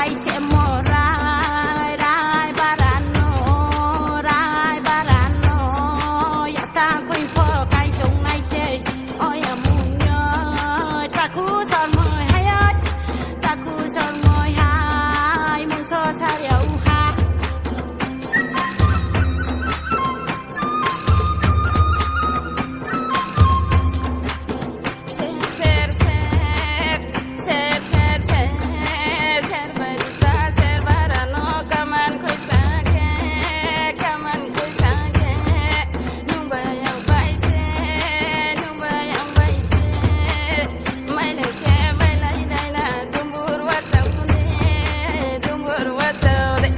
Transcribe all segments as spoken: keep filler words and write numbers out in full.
Ai se mo rai, rai bara no, rai bara no, ya sa khoi pho kai chung nai se, o ya mung yo, takhu sor moi hai, takhu sor moi hai, mung so sa ya u ha. Ser, ser, ser, ser, ser, ser, ser, barita, ser, bara no, kaman khoi sa khe, kaman khoi sa khe, nung bai ang bai se, nung bai ang bai se, mailai khe, mailai nai na, dumbur wa chau de, dumbur wa chau de.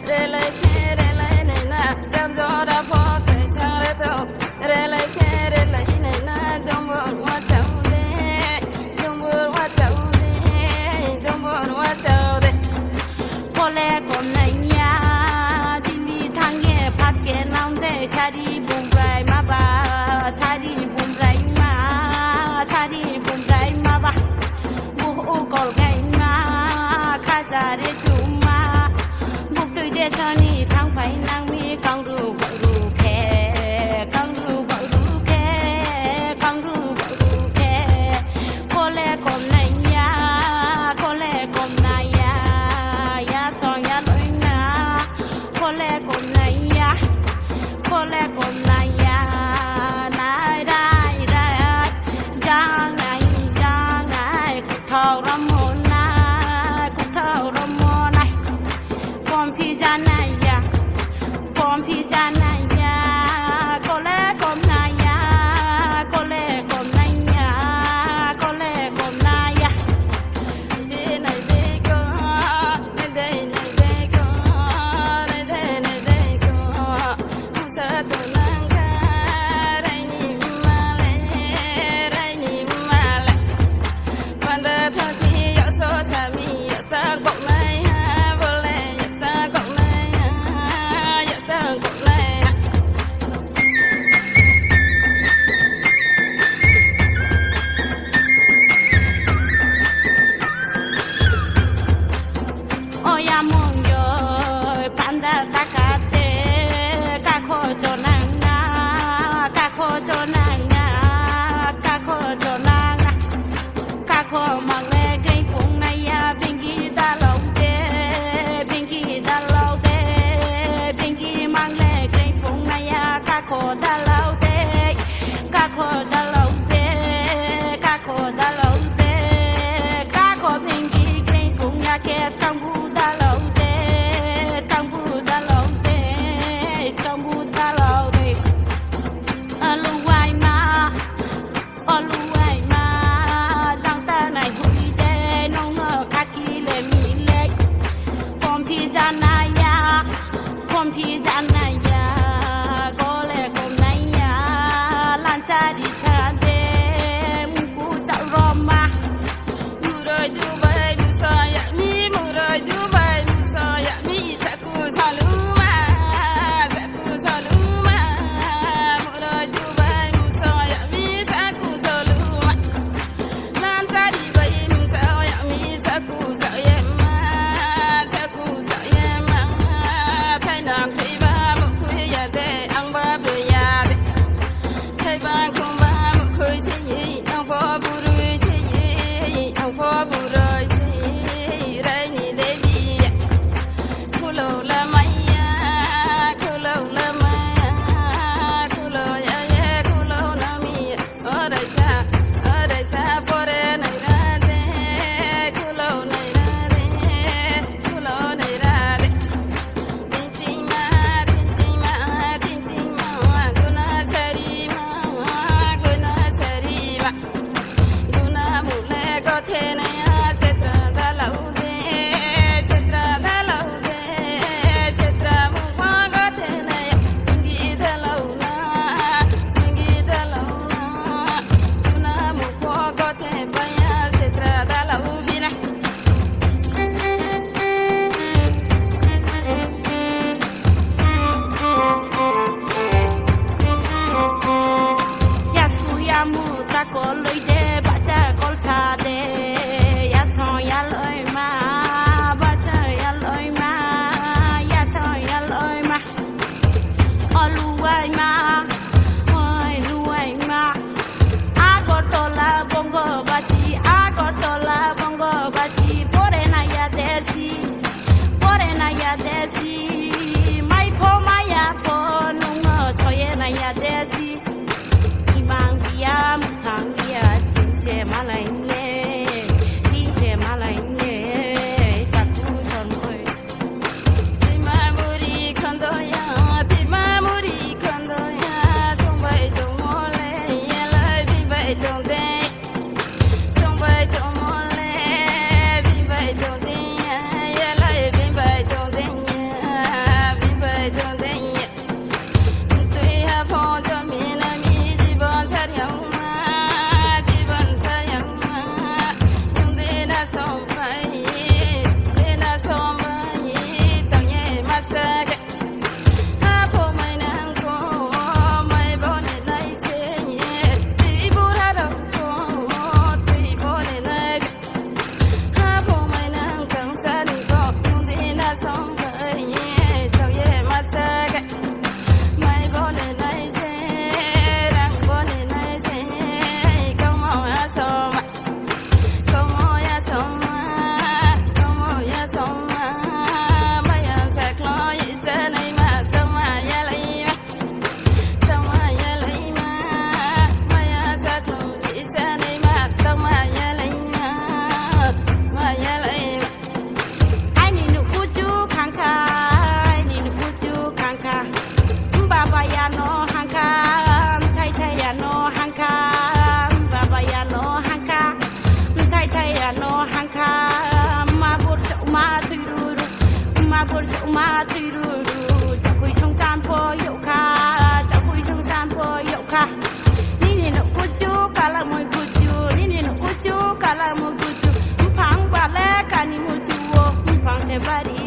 Relai khe relai nai na, jang jora pho khe jang re tong. Relai khe relai nai na, dumbur wa chau de, dumbur wa chau de, dumbur wa chau de. Kole kom nai ya, dini thang ye phat khe nang de, sari bumrai ma ba, sari bumrai ma, sari bumrai ma ba. Buh u kol gai ma, khaja re chuma. Buktui de sani thang phai nang mi kangru baoh ru khe, kangru baoh ru khe, kangru baoh ru khe. Kole kom nai ya, kole kom nai ya, ya song ya loi na. Kole kom nai ya, kole kom nai ya, nai rai rai, jang nai, jang nai, kuthau romo nai, kuthau romo nai. Komphi ja nai ya, komphi ja nai ya, kole kom nai ya, kole kom nai ya, kole kom nai ya. Oya mung yo panda ta ka te, kakho chonang na, kakho chonang na, kakho chonang na. Kakho mang le kring phung nai ya, bingi dalao de, bingi dalao de, bingi mang le kring phung nai ya, kakho dalao de, kakho dalao de, kakho dalao de, kakho bingi kring phung ya khe skangbu dalao de, skangbu dalao de, skangbu dalao de. Alu wai ma. Olu wai ma, jang ta nai hui de, nung no khaki le mi le. Komphi ja nai ya, komphi ja nai ya, kole kom nai ya, lanchari sa de, mku chau ro ma. Muroi dubai musa ya mi, muroi dubai musa ya mi, saku saluma, saku saluma. Muroi dubai musa ya mi, saku saluma. Lanchari bai musa ya mi, saku sa ye ma, saku sa ye ma. Thainang thaiba mukhui ya de, ang ba broi ya de. Thaibang khumba mukhui se, ang pho buroi se, ang pho buroi se, raini debi ya. Khulou lamai ya, khulou lamai ya, khulou ya ye, khulou nami ya. Oraisa, oraisa pore nai ra de, khulou nai ra de, khulou nai ra de. Yasu yamu ta koloi de, bacha kolsa de. Malai le, ni se malai le, takhu sormoi. Tuima muri khondo ya, tuima muri khondo ya, songbai tongmo le, yelai bimbai tong de. Songbai tongmo le, bimbai tong de ya, yelai bimbai tong de ya, bimbai tong de ya. Tui ha phong jami na mi jibon sariang ma, jibon sariang ma. Nung de na songbai, de na songbai, tang ye ma sa ke. Ha phong mai nang ko, mai bo le nai se ye. Tui bura rao ko, tui bo le nai se. Ha phong mai nang kang sa ni ko, nung de na songbai ye, tang ye ma sa ke. Mai bo le nai se, rang bo le nai se, kangmo ya soma, kangmo ya soma, kangmo ya soma, mai ya sa klo ye sa nai ma, kangmo ya lai ma, kangmo ya lai ma, mai ya sa klo ye sa nai ma, kangmo ya lai ma, ma ya lai ma. Aini nouh kuchu khangkha, aini nouh kuchu khangkha. Baba ya no hangkha, mthai thai ya no hangkha. Baba ya no hangkha, mthai thai ya no hangkha. Ma bor chouh ma tui ruru, ma bor chouh ma tui ruru. Chakhui song champo youh kha, chakhui song champo youh kha. Nini nouh kuchu kalamoi kuchu, nini nouh kuchu kalamoi kuchu. Mphang ba le kani muchu wo, mphang se bari